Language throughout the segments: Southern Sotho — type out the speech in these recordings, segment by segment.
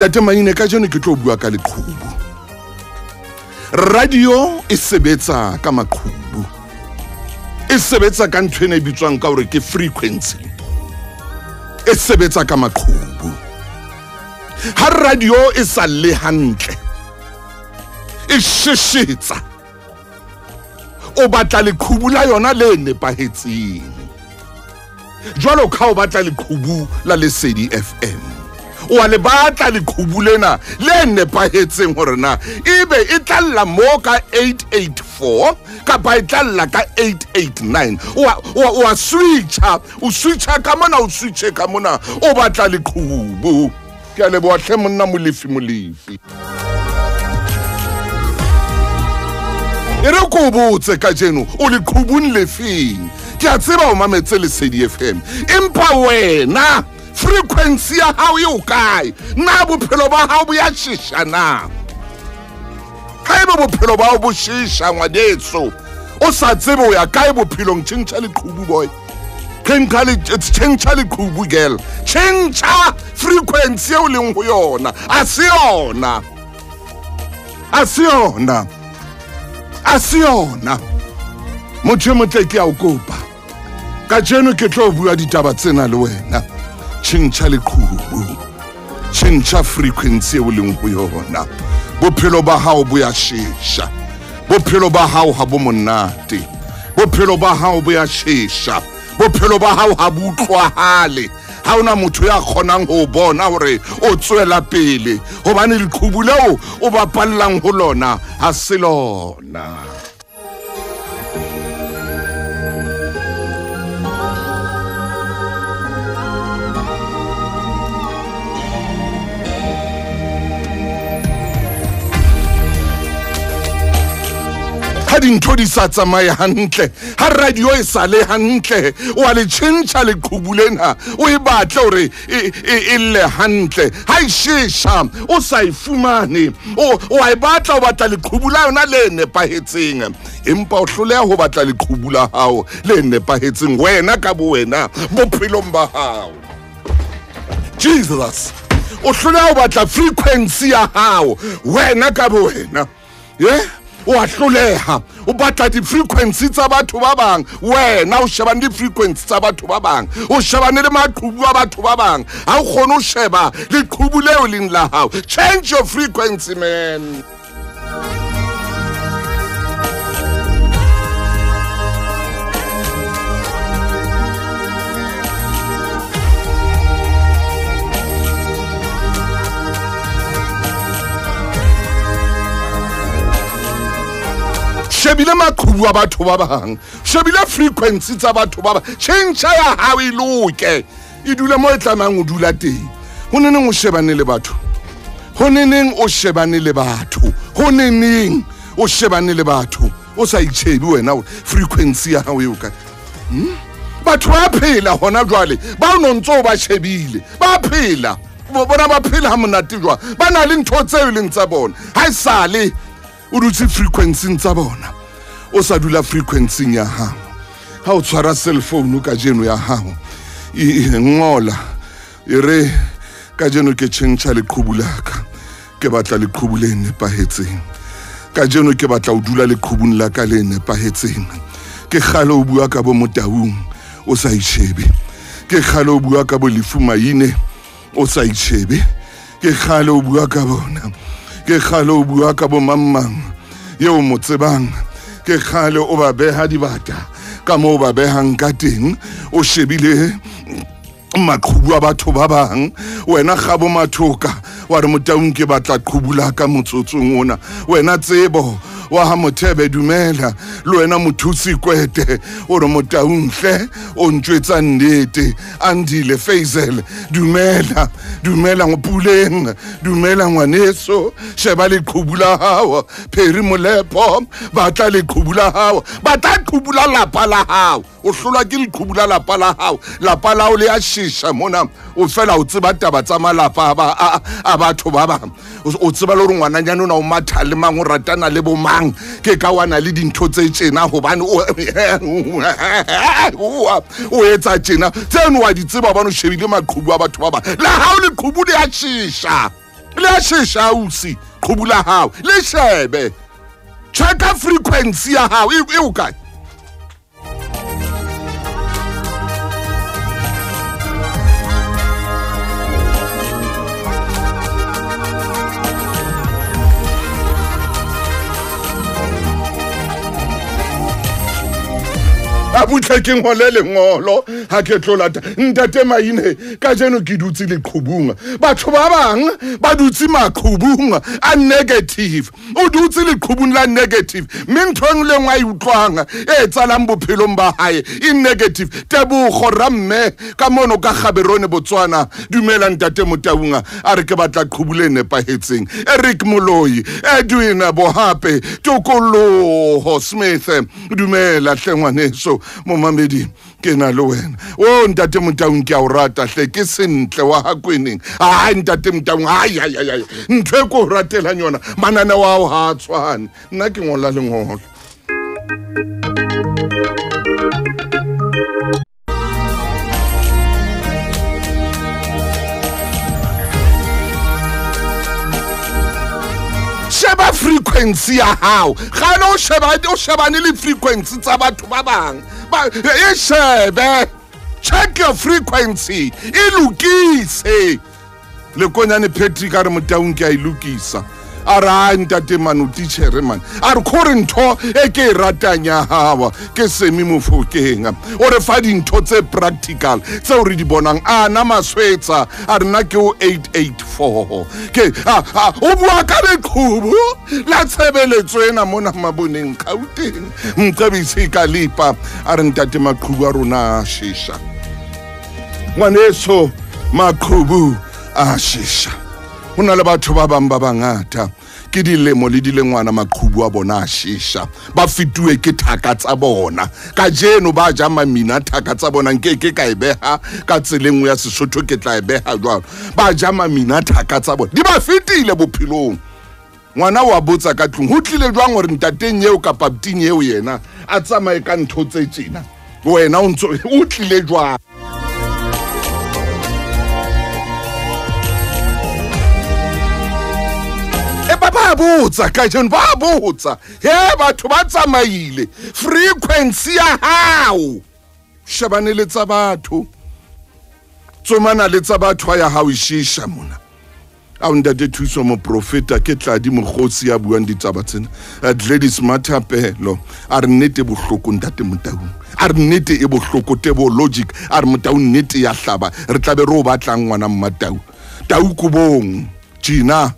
Ntate Maine, kajeno ke tlo bua ka leqhubu. Radio e sebetsa ka maqhubu, e sebetsa ka ntho ena e bitswang ka hore ke frequency, e sebetsa ka maqhubu. Ha radio e sa le hantle, e sheshetsa, o batla leqhubu la yona le nepahetseng. Jwalo ka o batla leqhubu la Lesedi FM, o a le batla leqhubu lena le nepahetseng hore na ebe e tlalla mo ka 884 kapa e tlalla ka 889. O a switcha, o switcha ka mona, o switche ka mona, o batla leqhubu. Ke a leboha hle monna Molefi Molefi. E re ko botse kajeno, o leqhubung lefeng? Ke a tseba o mametse Lesedi FM, empa wena frequency ya hao e o kae? Na bophelo ba hao bo ya shesha na? Haeba bophelo ba hao bo shesha ngwaneso, o sa tsebe o ya kae bophelong, tjhentjha leqhubu boy. Tjhentjha leqhubu girl. Tjhentjha frequency eo leng ho yona. A se yona. A se yona. A se yona. Motho e motle ke a o kopa. Kajeno ke tlo bua ditaba tsena le wena. Tjhentjha leqhubu, tjhentjha frequency eo leng ho yona. Bophelo ba hao bo ya shesha, bophelo ba hao ha bo monate, bophelo ba hao bo ya shesha, bophelo ba hao ha bo utlwahale. Ha hona motho ya kgonang ho bona hore o tswela pele, hobane leqhubu leo o bapallang ho lona ha se lona. Ha dintho di sa tsamaye hantle, ha radio e sa le hantle, o a le tjhentjha leqhubu lena, o e batle hore e lle hantle. Ha e shesha, o sa e fumane, o a e batla, o batla leqhubu la yona le nepahetseng, empa o hloleha ho batla leqhubu la hao le nepahetseng wena ka bo wena bophelong ba hao. Jesus, o hloleha ho batla frequency ya hao wena ka bo wena. O a hloleha, o batla di-frequency tsa batho ba bang, wena o shebane di-frequency tsa batho ba bang, o shebane le maqhubu a batho ba bang, ha o kgone ho sheba leqhubu leo leng la hao. Change your frequency, man. Shebile maqhubu a batho ba bang, shebile frequency tsa batho ba bang, tjhentjha ya hao e loke, e dule mo e tlamehang ho dula teng. Ho neneng o shebane le batho, ho neneng o shebane le batho, ho neneng o shebane le batho, o sa itjhebe wena frequency ya hao e o kae? Batho ba phela hona jwale, ba o no ntso ba shebile, ba phela, bona ba phela ha monate jwang, ba na le ntho tseo e leng tsa bona. Ha esale o dutse frequency tsa bona, o sa dula frequency ya hao. Ha o tshwara cell phone kajeno ya hao, e ngola e re kajeno ke tjhentjha leqhubu la ka, ke batla leqhubu le nepahetseng. Kajeno ke batla ho dula leqhubung la ka le nepahetseng. Ke kgale o bua ka bo Motaung, o sa itjhebe. Ke kgale o bua ka bo Lefu Maine, o sa itjhebe. Ke kgale o bua ka bona. Ke kgale o bua ka bo mang eo mo tsebang. Ke kgale o ba beha dibata ka moo ba behang ka teng, o shebile maqhubu a batho ba bang. Wena Kgabo Mathoka wa re Motaung ke batla qhubu la ka motsotsong ona. Wena Tsebo wa ha Mothebe dumela, le wena Mothusi Kwete o re Motaung hle o ntjwetsa nnete. Andile Faisal dumela, dumela Ngopuleng, dumela ngwaneso, sheba leqhubu la hao. Pheri Molepo, batla leqhubu la hao, batla qhubu la lapa la hao. O hlolwa ke leqhubu la lapa la hao, lapa la hao le a shesha mona, o fela o tseba taba tsa malapa a batho ba bang. O tseba le hore ngwananyana ona o matha le mang, o ratana le bo mang, ke ka wana le dintho tse tjena hobane o etsa tjena. Tseno wa di tseba hobane o shebile maqhubu a batho ba bang. La hao leqhubu le a shesha. Le a shesha ausi qhubu la hao le shebe, checka frequency ya hao e o kae. A butle ke ngole lengolo ha ke tlo lata ntate Maine kajeno ke dutse leqhubung. Batho ba bang ba dutse maqhubung a negative, o dutse leqhubung la negative, mme ntho e nngwe le nngwe a e utlwang e etsahalang bophelong ba hae e negative. Tebogo ramme ka mono ka Gaborone Botswana, dumela ntate Motaung, a re ke batla qhubu le nepahetseng. Eric Moloi, Edwin Bohape, Tokoloho Smith, dumela hle ngwaneso momamedi, ke na le wena. O ntate Motaung ke a o rata hle, ke sentle wa ha kweneng. Ai ntate Motaung, ai ai ai, ntho e ko ratelang yona, mananeo ao ha a tshwane. Nna ke ngola lengolo. Sheba frequency ya hao. Kgale o shebane le frequency tsa batho ba bang. E shebe, check your frequency, e lokise. Lekonyane Patrick a re Motaung ke a e lokisa. A re ai ntate man, o titjhere man. A re khore ntho e ke e ratang ya hawa ke Semi Mofokeng. O re fa dintho tse practical tseo re di bonang. Ana Maswetsa a re nna ke o 884. Ke o bua ka leqhubu la tshebeletso ena mona maboneng Gauteng. Mcebisi Kalipa a re ntate maqhubu a rona a shesha. Ngwaneso maqhubu a shesha. Ho na le batho ba bang ba bangata ke dilemo le dilengwana maqhubu a bona a shesha, ba fetuwe ke thaka tsa bona. Kajeno ba ja mamina thaka tsa bona, nke ke ka e beha ka tseleng ya Sesotho, ke tla e beha jwalo. Ba ja mamina thaka tsa bona, di ba fetile bophelong. Ngwana wa botsa ka tlung, ho tlile jwang hore ntateng eo kapa buting eo yena a tsamaye ka ntho tse tjena, wena o ntso o tlile jwang? Ba botsa kajeno, ba botsa he batho ba tsamaile. Frequency ya hao, shebane le tsa batho, tsomana le tsa batho ya hao e shisha mona. A ntate Thuso moprofeta ke Tladi Mokgotsi ya buang ditaba tsena. Gladys Mathapelo a re nnete bohloko ntate Motaung, a re nnete e bohloko tebo logic, a re Motaung nnete ya hlaba, re tlabe re o batlang ngwana Mmatau. Tau Kobong Gina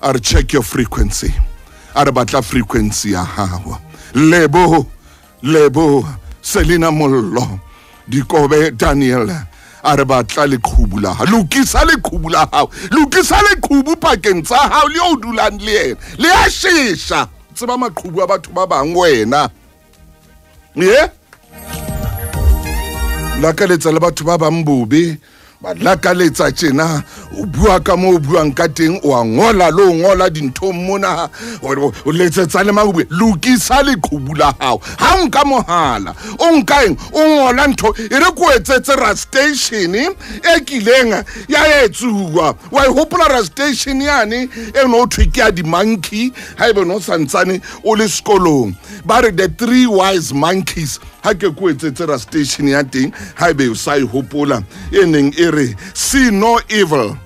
a re check your frequency, a re batla frequency ya hao. Lebo Lebo Selina Mollo Dikobe Daniel a re batla leqhubu la hao, lokisa leqhubu la hao, lokisa leqhubu pakeng tsa hao le o dulang le yena, le a shesha. Tseba maqhubu a batho ba bang wena, ye lakaletsa le batho ba bang bobe, ba lakaletsa tjena, o bua ka moo o buang ka teng, o a ngola le o ngola dinthong mona, o letsetsa le mang o bue. Lokisa leqhubu la hao. Ha o nka mohala, o nka eng, o ngola ntho, e re ko etsetse ra station e kileng ya etsuwa. Wa e hopola ra station yane e no thwe ke ya di-monkey, haebe no santsane o le sekolong. Ba re the three wise monkeys. Ha ke ko etsetse ra station ya teng, haebe o sa e hopola, e neng e re see no evil,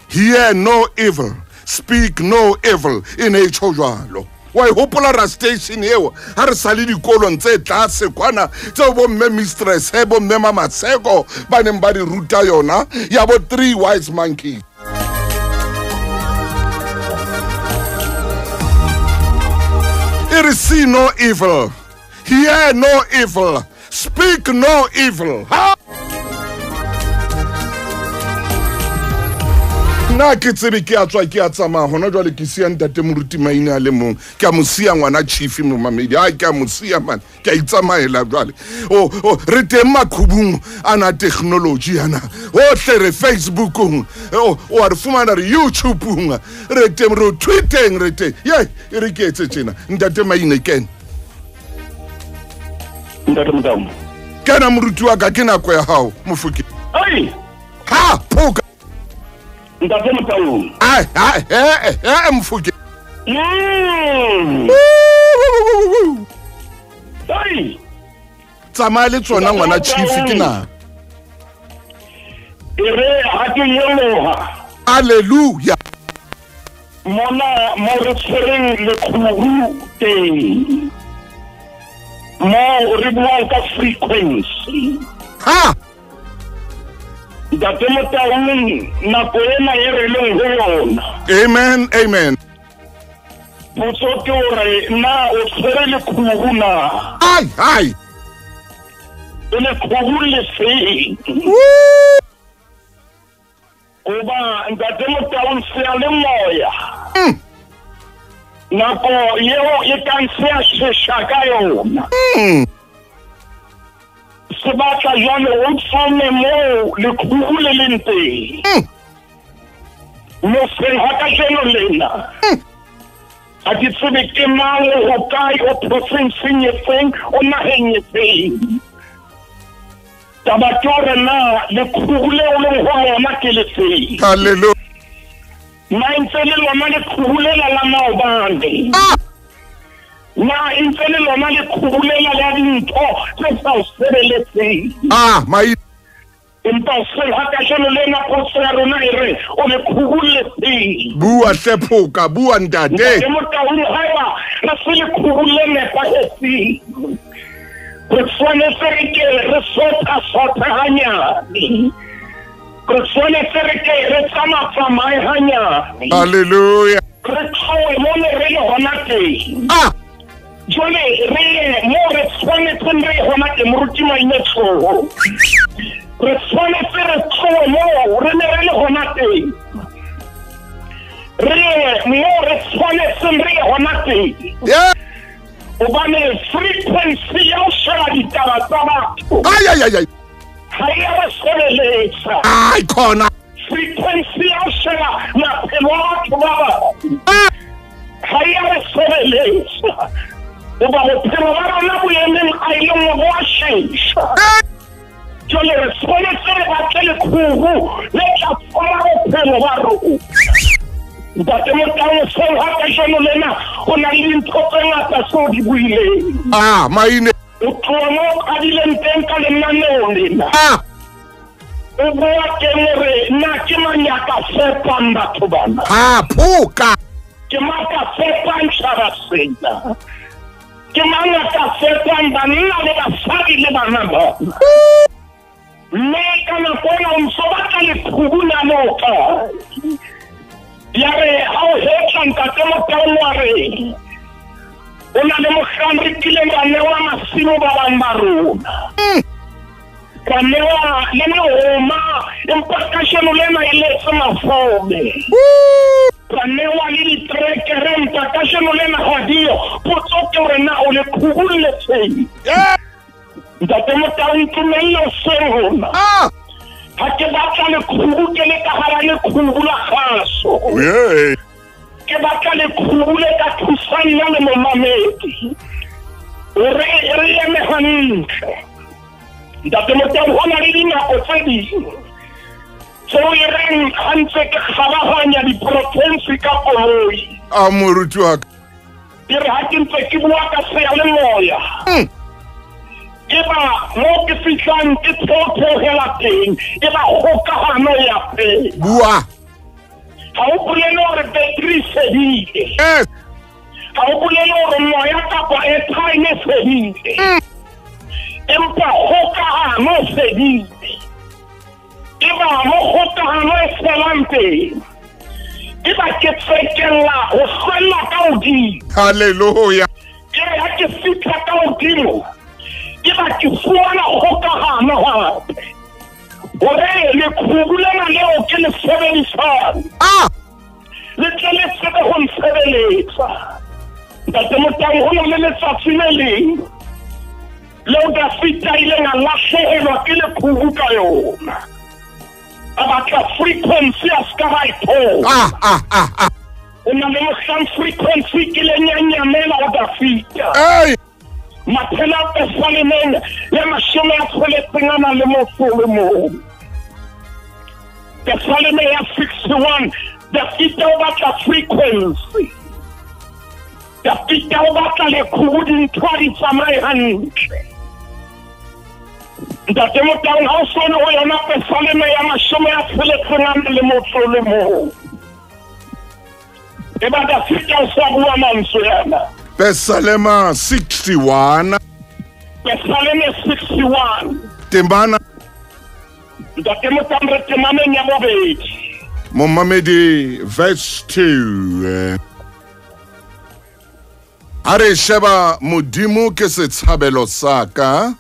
hear no evil, speak no evil, e ne e tjho jwalo. Wa e hopola ra station eo ha re sa le dikolong tse tlase kwana, tseo bo mme mistress bo mme Mamaseko ba neng ba di ruta yona ya bo three wise monkeys. E re see no evil, hear no evil, speak no evil. Ha nna ke tsebe ke a tswa ke a tsamaya hona jwale, ke siya ntate Moruti Maine a le mong, ke a mo siya ngwana chief momamedi, ai ke a mo siya man, ke a itsamaela jwale. O re teng maqhubung ana technology ana, ohle re Facebookong, o a re fumana re YouTubeong, re teng re Twittereng, re teng. Ye e re ke etse tjena ntate Maine kena. Ntate Motaung. Kena moruti wa ka, ke nako ya hao Mofokeng. Ai ha phoka. Ntate Motaung. Ai ai eh eh Mofokeng. Ai. Tsamaya le tsona ngwana chief ke na. E re ha ke nyoloha. Hallelujah. Mona mo re tshwereng leqhubu teng. Mo re buang ka frequency. Ha! Ntate Motaung, nako ena e re leng ho yona. Amen, amen. Potso ke hore na o tshwere leqhubu na? Ai, ai. O leqhubu le feng? Oba ntate Motaung seyalemoya. Nako yeo e kang se a shesha ka yona. Se batla jwale o tsome moo leqhubu le leng teng. Moseng ha kajeno lena. Ha ke tsebe ke mang, o hokae, o profinseng e feng, o naheng e feng. Taba ke hore na leqhubu leo leng ho lona ke le feng. Hallelujah. Na e ntse le lona leqhubu lela la maobane? Na e ntse le lona leqhubu lela la dintho tse sa o sebeletseng? Ah, mai. Empa hoseng ha kajeno lena potso ya rona e re o leqhubu le feng? Bua hle phoka, bua ntate. Ntate Motaung, haeba re se leqhubu le nepahetseng, re tshwanetse re ke re sotha-sotha hanyane. Re tshwanetse re ke re tsama-tsamaye hanyane. Hallelujah. Re tlohe mo ne re le hona teng. Ah. Jwale re ye mo re tshwanetseng re ye hona teng, moruti Maine tloho. Re tshwanetse re tlohe mo re ne re le hona teng. Re ye mo re tshwanetseng re ye hona teng. Yeah. Hobane frequency ya ho sheba ditaba tsa batho. Ai ai ai ai. Ha e a re sebeletsa. Ai khona. Frequency ya ho sheba maphelo a batho ba bang. Ha e a re sebeletsa. Hoba bophelo ba rona bo emeng a e le nngwe bo a shesha. Jwale re tshwanetse re batle leqhubu le tla tshwara bophelo ba rona. Ntate Motaung, hoseng ha kajeno lena ho na le dintho tse ngata tseo di buileng. Ah, Maine. O tloha moo o qadileng teng ka lenaneo lena. Ah. O bua teng hore na ke mang ya ka fepang batho bana? Ha, phoka. Ke mang ka fepang tjhaba sena? Ke mang ya ka fepang banna le basadi le bana bona? Mme ka nako ena o ntso batla leqhubu na le o kae? Ya re ha o hetla ntate Motaung wa re o na le mohlang re kileng ra newa masimo ba bang ba rona. Ra newa le mehoma, empa kajeno lena e letse mafome. Ra newa le diterekere, empa kajeno lena ha diyo. Potso ke hore na o leqhubu le feng? Ntate Motaung, ntumelle hoseng hona. Ah. Ha ke batla leqhubu ke le ka hara leqhubu la kgaso. Ke batla leqhubu le ka thusang nna le momamedi hore re eme hantle. Ntate Motaung, ho na le dinako tse ding tseo e reng ha ntse ke kgabaganya diporofense ka koloi. A moruti wa ka. Ke re ha ke ntse ke bua ka seyalemoya. Ke ba mo ke fihlang ke theohela teng, e ba kgokahano ya teng. Bua. Ha o bolele hore battery e fedile. Ha o bolele hore moya kapa airtime e fedile. Empa kgokahano e fedile. E ba mo kgokahano e felang teng, e ba ke tsekella ho hlwella ka hodimo. Hallelujah. Ke re ha ke fihla ka hodimo, ke ba ke fumana kgokahano hape. Hore leqhubu lena leo ke le sebedisang. Ah. Le tle le tsebe ho ntshebeletsa. Ntate Motaung, ho na le letsatsi le leng leo Dafita a ileng a lahlehelwa ke leqhubu ka yona. A batla frequency a ska ba e thola. Ah, ah, ah, ah. O na le mohlang frequency ke le nyanyamela ho Dafita. Hey. Maphelo a pesalemeng ya 60 a nang le motso o le mong. Pesaleme ya 61, Dafita o batla frequency. Dafita o batla leqhubu, dintho ha di tsamaye hantle. Ntate Motaung, ha o sone ho yona pesaleme ya 61. E ba Dafita o sa bua mantswe ana. Pesalema 61. Pesaleme 61. Temana. Ntate Motaung, re temaneng ya bobedi. Momamedi, verse 2. A re sheba Modimo ke setshabelo sa ka.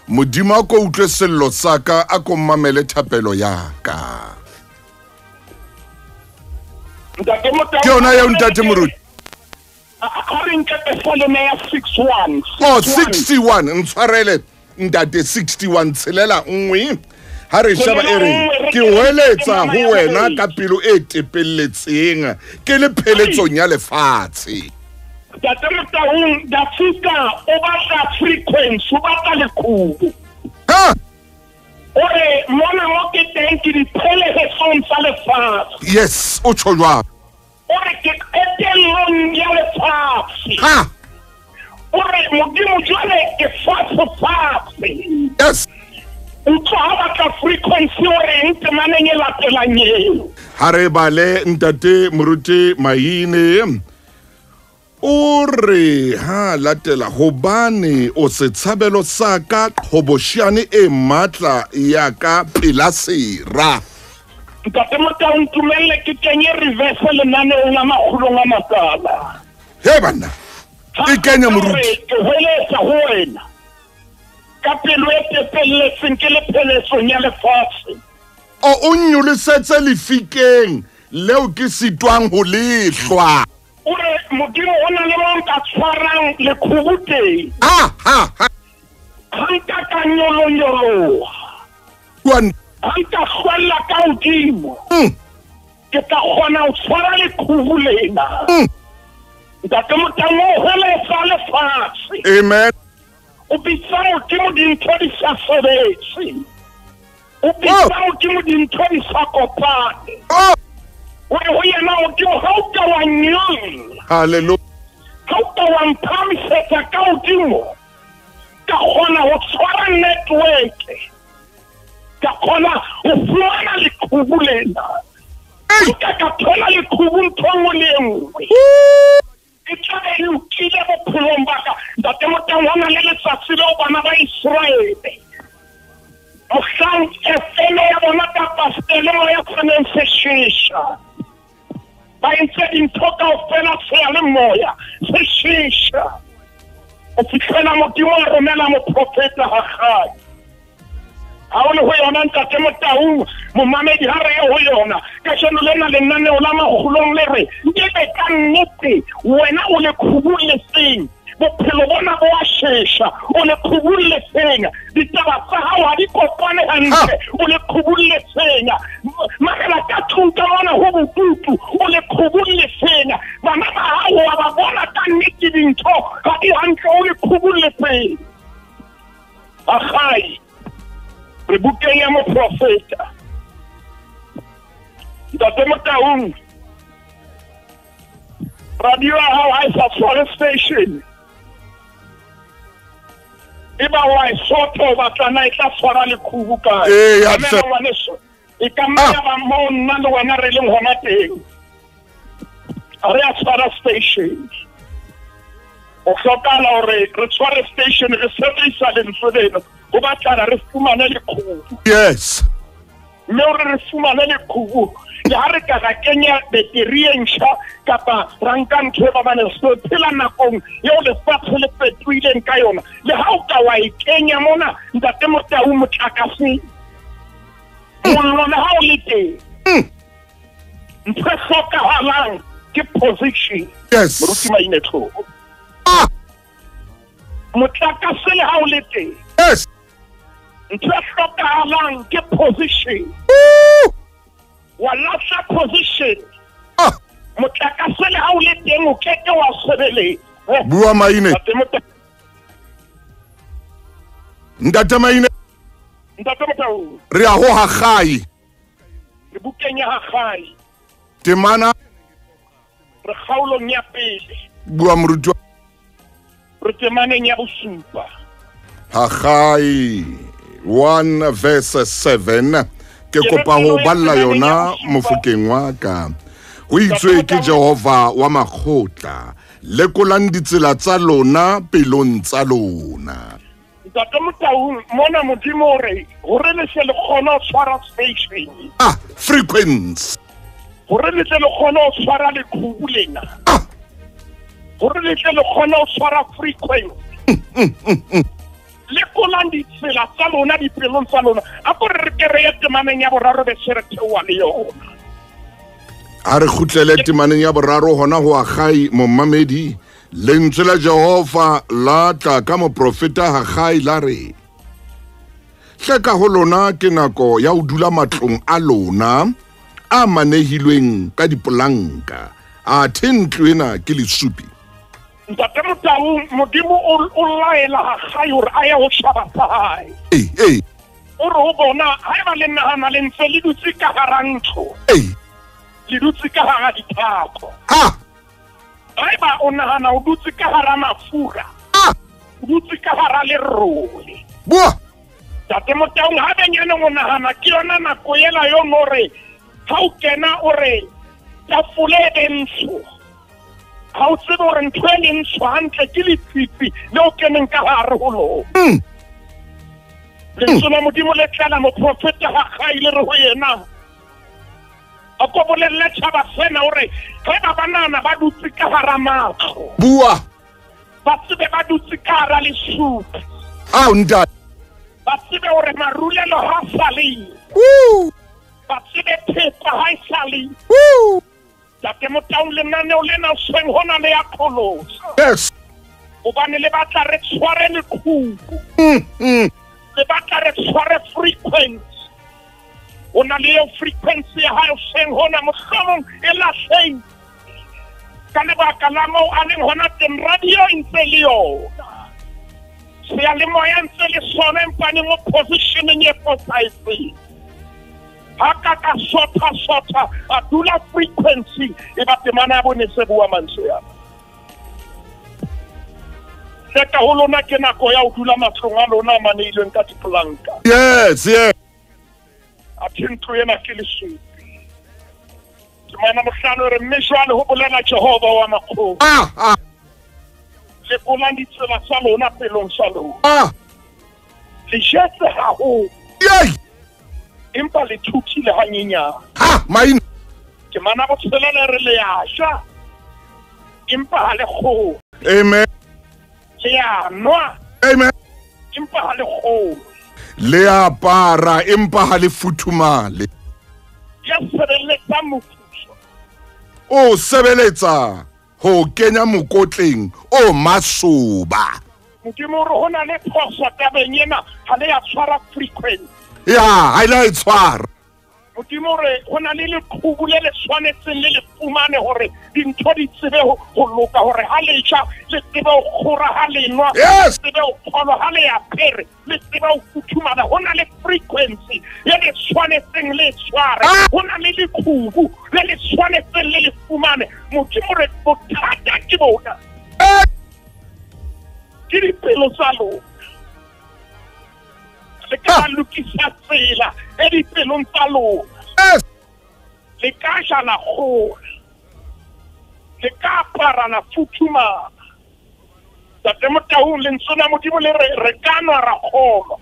Modimo a ko utlwe sello sa ka, a ko mamele thapelo ya ka. Ntate Motaung, Ke yona eo, ntate Moruti. A re nke pesaleme ya 61. Oh, 61, ntshwarele ntate, 61 tshelela nngwe. Ha re sheba e re ke hweletsa ho wena ka pelo e tepelletseng, ke le pheletsong ya lefatshe. Ntate Motaung, Dafita o batla frequency, o batla leqhubu. Ha! O re mona mo ke teng ke diphelehetsong tsa lefatshe. Yes, o tjho jwang? O re ke qetellong ya lefatshe. Ha! O re Modimo jwale ke fatshe fatshe. Yes. Utlwa ha batla frequency o reng temaneng e latelang eo. Ha re bale ntate Moruti Maine. O re ha latela hobane o setshabelo sa ka, qhobosheane e matla ya ka pela sera. Ntate Motaung, ntumelle ke kenye reverse lenaneong la makgolong a makala. He banna, e kenye Moruti. Ke hweletsa ho wena ka pelo e tepelletseng, ke le pheletsong ya lefatshe. O nnyolosetse lefikeng leo ke sitwang ho lehlwa. O re Modimo o na le mo nka tshwarang leqhubu teng. Ha, ha, ha. Ha nka ka nyolonyoloha. Kwan. Ha nka hlwella ka hodimo. Ke tla kgona ho tshwara leqhubu lena. Ntate Motaung, o hweletsa lefatshe. Amen. O bitsa Modimo dintho di sa sebetse. O bitsa Modimo dintho di sa kopane. Oh. O re ho yena Modimo, ha o ka wa nyolla. Hallelujah. Ha o ka wa mphamisetsa ka hodimo, ka kgona ho tshwara network, ka kgona ho fumana leqhubu lena. Hey. Ka ka thola leqhubu ntho e nngwe le e nngwe. E tla be e lokile bophelong ba ka. Ntate Motaung, ho na le letsatsi leo bana ba Israele mohlang FM ya bona kapa seyalemoya se neng se shesha, ba entse dintho kaofela seyalemoya se shesha, ho fihlela Modimo a romela moprofeta Hagai. Ha o le ho yona ntate Motaung, momamedi, ha re ye ho yona kajeno lena lenaneo la makgolong le re ebe ka nnete wena o leqhubung lefeng? Bophelo bona bo a shesha, o leqhubung lefeng? Ditaba tsa hao ha di kopane hantle, o leqhubung lefeng? Mamela ka tlung ka mona ho bodutu, o leqhubung lefeng? Bana ba hao wa ba bona ka nnete dintho ha di hantle, o leqhubung lefeng? Hagai, re bukeng ya moprofeta. Ntate Motaung, radio ya hao ha e sa tshware station, e ba wa e sotho, o batla na e tla tshwara leqhubu kae? Ee, ya Mamela ngwaneso, e ka nna ya ba moo nna le wena re leng hona teng. Ha re a tshwara station. O hlokahala hore re tshware station, re sebedisa lentswe lena ho batlana re fumane leqhubu. Yes. Mme hore re fumane leqhubu, le ha re ka ra kenya beteri e ntjha kapa ra nka ntho e ba bane se phela nakong eo lefatshe le fetohileng ka yona, le ha o ka wa e kenya mona ntate Motaung, motlakase mollo le ha o le teng, ntho e hlokahalang ke position. Yes. Moruti Maine Tlhoko. Ah. Motlakase le ha o le teng. Yes. Ntho e hlokahalang ke position. Wa lahla position. Ah. Motlakase le ha o le teng o keke wa sebeletsa. Bua Maine. Ntate Maine. Ntate Motaung. Re a ho Hagai. Re bukeng ya Hagai. Temana re kgaolong ya pele. Bua moruti. Re temaneng ya bosupa. Hagai 1 verse 7. Ke kopa ho balla yona mofokeng wa ka. Ho itswe ke Jehova wa makgotla, lekolang ditsela tsa lona pelong tsa lona. Ntate Motaung, mona Modimo o re hore le hle le kgone ho tshwara station. Ah, frequency. Hore le tle le kgone ho tshwara leqhubu lena. Ah. Hore le tle le kgone ho tshwara frequency. Lekolang ditsela tsa lona dipelong tsa lona. A ko re ke re ye temaneng ya boraro be se re theoha le yona. A re kgutlele temaneng ya boraro hona ho Hagai momamedi. Lentswe la Jehova la tla ka moprofeta Hagai la re, hleka ho lona ke nako ya ho dula matlong a lona a manehilweng ka dipolanka, athe ntlo ena ke lesupi. Ntate Motaung, Modimo o laela Hagai hore a ye ho tjhaba sa hae. Ee. O re ho bona, haeba le nahana le ntse le dutse ka hara ntlo, le dutse ka hara dithako. Ah. Haeba o nahana o dutse ka hara mafura, o dutse ka hara lerole. Bua. Ntate Motaung, ha benyaneng o nahana ke yona nako ela yo no re ha o kena o re tafole e ntsho. Ha o tsebe hore ntho e leng ntsho hantle ke lefifi le o keneng ka hare ho lona. Lentswe la Modimo le tlala moprofeta Hagai le re ho yena, a ko bolelle tjhaba sena hore haeba ba nahana ba dutse ka hara matlo, bua, ba tsebe ba dutse ka hara lesupi. Ao ntate, ba tsebe hore marulelo ha sa le, ba tsebe thepa ha e sa le. Ntate Motaung, lenaneo lena hoseng hona le ya pholosa. Yes. Hobane le batla re tshware leqhubu. Le batla re tshware frequency. O na le eo frequency ya hae hoseng hona mohlomong e lahlehile ka lebaka la moo a leng hona teng, radio e ntse le yona, seyalemoya ntse le sona, empaneng o positioneng e fosahetseng. Ha ka ka sotha a dula frequency e ba temana ya bone se bua mantswe ana. Hleka ho lona ke nako ya ho dula matlong a lona a manehilweng ka dipolanka. Yes, yes. Athe ntlo ena ke lesupi. Temana bohlano re, mme jwale ho bolela Jehova wa makgotla. Lekolang ditsela tsa lona pelong tsa lona. Le jetse haholo. Empa le thuthile hanyenyane. Ha, maina. Temana botshelela re le a ja, empa ha le kgolwe. Amen. Le a nwa. Amen. Empa ha le kgolwe. Le apara empa ha le futhumale. Ya sebeletsa moputso. O sebeletsa ho kenya mokotleng o masoba. Modimo o re ho na le phoso tabeng ena, ha le ya tshwara frequency. Ya, ha le e tshwara. Modimo re ho na le leqhubu le le tshwanetseng le le fumane hore dintho di tsebe ho loka, hore ha le ja le tsebe ho kgora, ha le nwa le tsebe ho kgolwa, ha le apere le tsebe ho futhumala. Ho na le frequency ye le tshwanetseng le tshware, ho na le leqhubu le le tshwanetseng le le fumane. Modimo re bothata ke bona, ke dipelo tsa lona. Le ka lokisa tsela e dipelong tsa lona. Le ka ja la kgora, le ka apara la futhumala. Ntate Motaung, lentswe la Modimo le re re ka nwa ra kgolwa,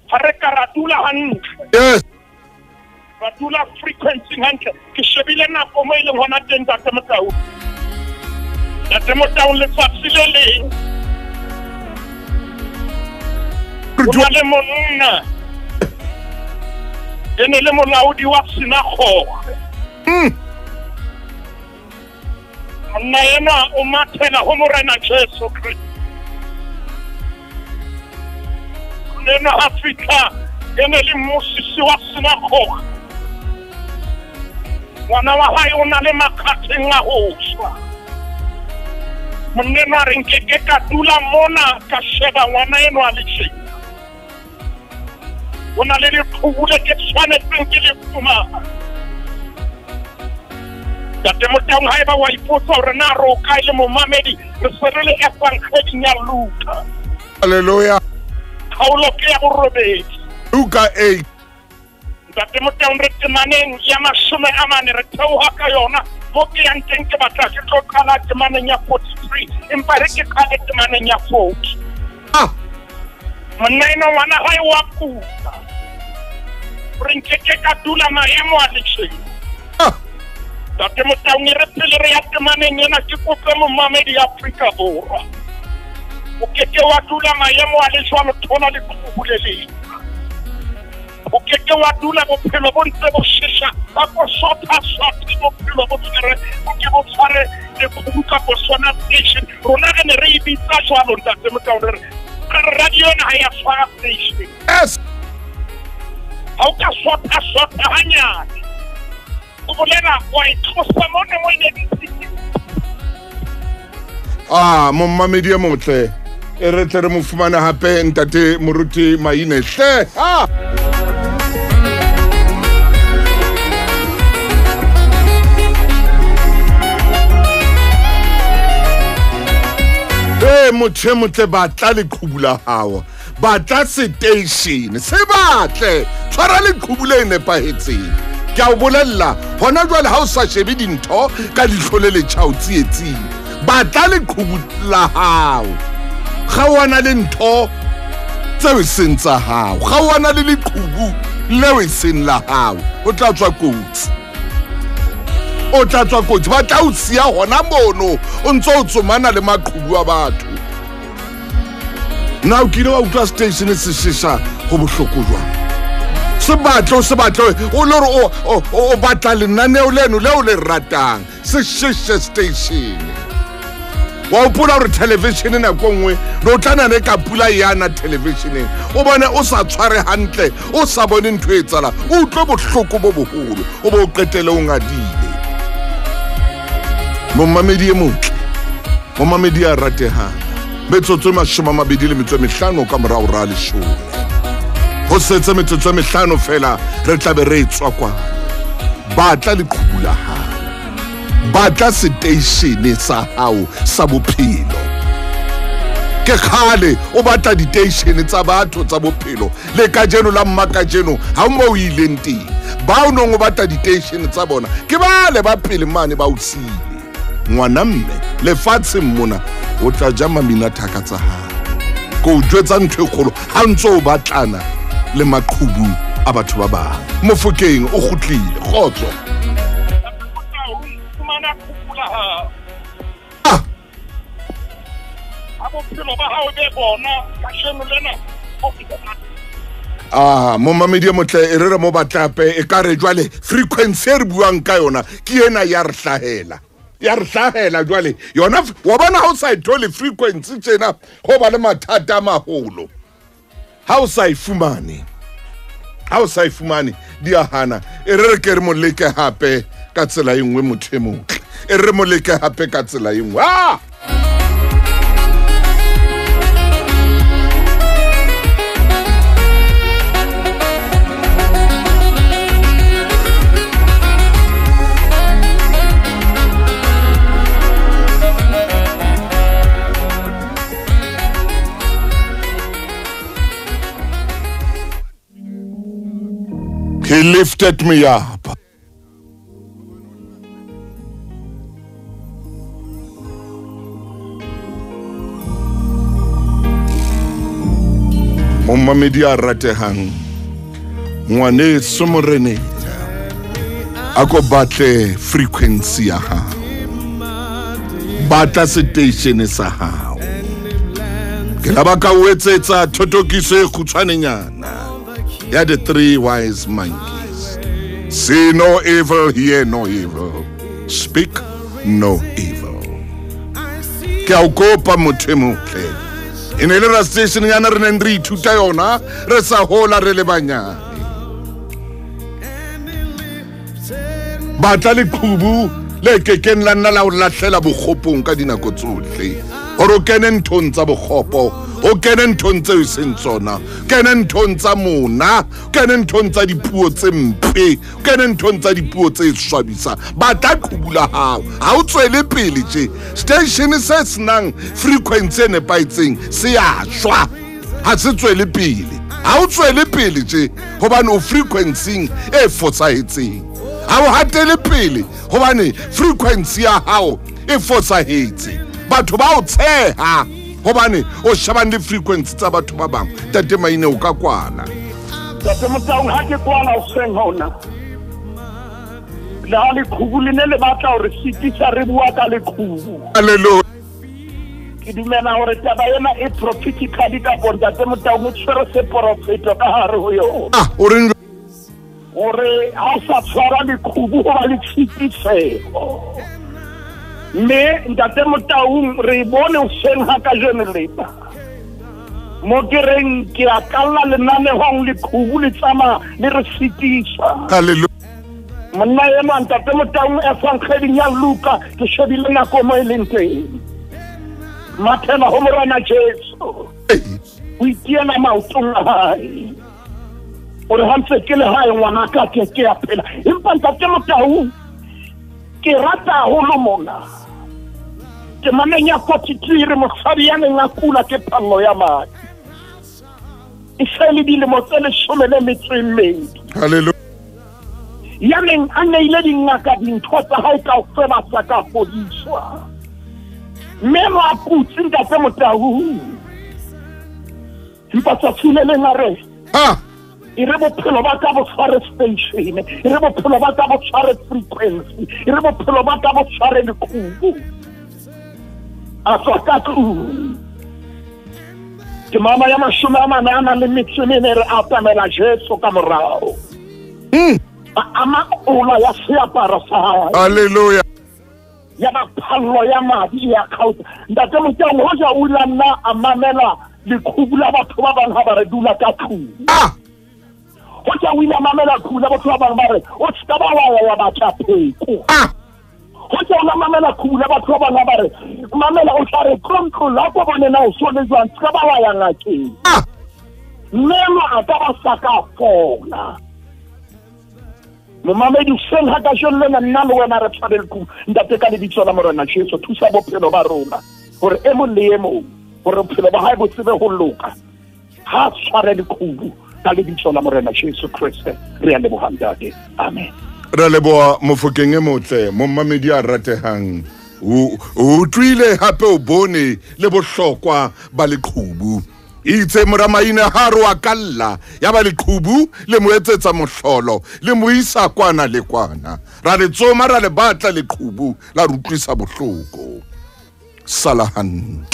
ha re ka ra dula hantle. Yes. Ra dula frequency hantle. Ke shebile nako mo e leng hona teng, Ntate Motaung. Ntate Motaung, letsatsi le leng ho na le monna e ne le molaodi wa sinagoge. Monna enwa o mathela ho Morena Jesu Kriste. Monna enwa ha fihla e ne le mmusisi wa sinagoge. Ngwana wa hae o na le makgatheng a ho shwa. Monna enwa a re, nkeke ka dula mona ka sheba ngwana enwa a le tjena. Ho na le leqhubu le ke tshwanetseng ke le fumana. Ntate Motaung, haeba wa ipotsa hore na re o kae le momamedi, re se re le evangeding ya Luka. Hallelujah. Kgaolo ke ya 8. Luka 8. Ntate Motaung, re temaneng ya 40 re theoha ka yona. Mo ke yang teng ke batla ke tlo qala temaneng ya 43, empa re ke qale temaneng ya 40. Monna eno ngwana hae wa kula. Re nkeke ka dula maemo a letjheng. Ntate Motaung, re pele re ya temaneng ena ke kope momamedi ya Afrika Borwa. O keke wa dula maemo a le jwalo, thola leqhubu le leng. O keke wa dula bophelo bo ntse bo shesha, ba ko sotha sotha bophelo bo tshwere, bo ke bo tshware leqhubu kapo sona station. Rona re ne re e bitsa jwalo, Ntate Motaung, re radio ena ha ya tshwara station. Yes. Ha o ka sotha sotha hanyane, o bolela wa itlosa mo ne mo e ne di. Momamedi e motle, e re tle re mo fumane hape Ntate Moruti Maine hle. Motho e motle, batla leqhubu la hao, batla station, se batle, tshwara leqhubu le nepahetseng. Ke a o bolella hona jwale, ha o sa shebe dintho ka leihlo le letjha, o tsietsing. Batla leqhubu la hao, kgaohana le ntho tseo e seng tsa hao, kgaohana le leqhubu leo e seng la hao, o tla tswa kotsi. O tla tswa kotsi, ba tla o siya hona mono o ntso o tsomana le maqhubu a batho. Na o kile wa utlwa station se shesha ho bohloko jwang? Se batle, o se batle, o le hore o batla lenaneo leno leo le ratang, se sheshe station. Wa hopola hore television nako nngwe re o tla nane ka pula yana televisioneng, o bone o sa tshware hantle, o sa bone ntho e etsahalang, o utlwe bohloko bo boholo, o bo o qetele o ngadile. Momamedi e motle, momamedi ya ratehang, metsotso e 25 ka morao ra 10. Ho setse metsotso e 5 fela re tla be re e tswa kwana. Batla leqhubu la hao, batla seteishene sa hao sa bophelo. Ke kgale o batla diteishene tsa batho tsa bophelo, le kajeno la mmakajeno ha mo o ileng teng. Ba o nong o batla diteishene tsa bona ke bale ba pele mane ba o siile. Ngwana mme lefatsheng mona o tla ja mamina thaka tsa hao. Ko o jwetsa ntho e kgolo ha ntso o batlana le maqhubu a batho ba bang. Mofokeng o kgutlile, kgotso. Fumana qhubu la hao. Ha bophelo ba hao be bona kajeno lena. Momamedi e motle, e re re mo batlape, e ka re jwale frequency e re buang ka yona ke ena ya re hlahela. Ya re hlahela jwale yona, wa bona ha o sa e thole frequency tjena, ho ba le mathata a maholo. Ha o sa e fumane, ha o sa e fumane di a hana. E re re ke re mo leke hape ka tsela e nngwe, motho e motle. E re mo leke hape ka tsela e nngwe. He lifted me up. Momamedi a ratehang, ngwaneso moreneng, a ko batle frequency ya hao, batla seteishene sa hao. Ke la ba ka o etsetsa thothokiso e kgutshwanenyana ya the three wise monkeys. See no evil, hear no evil, speak no evil. Ke a o kopa motho e motle, e ne le ra station yana re neng re ithuta yona, re sa hola re le banyane. Batla leqhubu le kekeng la nna la o lahlela bokgopong ka dinako tsohle. Gore o kene nthong tsa bokgopo, o kene nthong tseo e seng tsona, kene nthong tsa mona, kene nthong tsa dipuo tse mpe, kene nthong tsa dipuo tse swabisa. Batla qhubu la hao, ha o tswele pele tje. Station se senang frequency e nepahetseng se a shwa, ha se tswele pele. Ha o tswele pele tje hobane o frequency e fosahetseng. Ha o hatele pele hobane frequency ya hao e fosahetse. Batho ba o tsheha hobane o shebane le frequency tsa batho ba bang. Ntate Maine, o ka kwala. Ntate Motaung, ha ke kwala hoseng hona, le ha leqhubu le ne le batla hore sitisa re bua ka leqhubu. Hallelujah. Ke dumela hore taba ena e prophetically ka Ntate Motaung, e tshwere seporofeto ka hare ho yona. Ah, o reng? Hore ha o sa tshwara leqhubu ho ba le tshitiseho. Mme Ntate Motaung, re bone hoseng ha kajeno lena mo ke reng ke a kalla lenanehong leqhubu le tsamaya le re sitisa. Hallelujah. Monna enwa Ntate Motaung, Evangeli ya Luka, ke shebile nako mo e leng teng. Mathela ho Morena Jesu, o itiela maotong a hae. O re ha ntse ke le hae ngwanaka ke ke a phela. Empa Ntate Motaung, ke rata haholo mona. Ke maneng ya 43 re mosadi ya neng a kula ke phallo ya madi. E se le dilemo tse 12. Hallelujah. Ya neng a neile dingaka dintho tsa hae kaofela sa ka fodiswa. Mme ba kutse Ntate Motaung. Empa tsatsi le leng a re, e re bophelo ba ka bo tshware station, e re bophelo ba ka bo tshware frequency, e re bophelo ba ka bo tshware leqhubu. A tswa ka tlung. Ke mama ya 44 re atamela Jesu ka morao. A ama ola ya seaparo sa hae. Hallelujah. Ya ba phallo ya madi ya kgaotsa. Ntate Motaung, hoja o ile a nna a mamela leqhubu la batho ba bang ha ba re dula ka tlung. Hoja o ile a mamela leqhubu la batho ba bang ba re o ska ba wa ya batla pheko. Hoja o la mamela leqhubu la batho ba bang ba re mamela o tla re tlong la ko bone na o so le jwang, ska ba wa ya ngakeng. Mme a ka ba sa ka fola. Momamedi hoseng ha kajeno lena nna le wena re tshware leqhubu. Ntate, ka lebitso la Morena Jesu, thusa bophelo ba rona hore e mong le e mong hore bophelo ba hae bo tsebe ho loka. Ha tshware leqhubu ka lebitso la Morena Jesu Kriste. Re a leboha Ntate. Amen. Re leboha Mofokeng e motle, momamedi a ratehang. O utlwile hape o bone le bohlokwa ba leqhubu. Itse mora Maine ha re wa kalla, ya ba leqhubu le mo etsetsa mohlolo, le mo isa kwana le kwana. Ra le tsoma, ra le batla leqhubu, la re utlwisa bohloko. Sala hantle.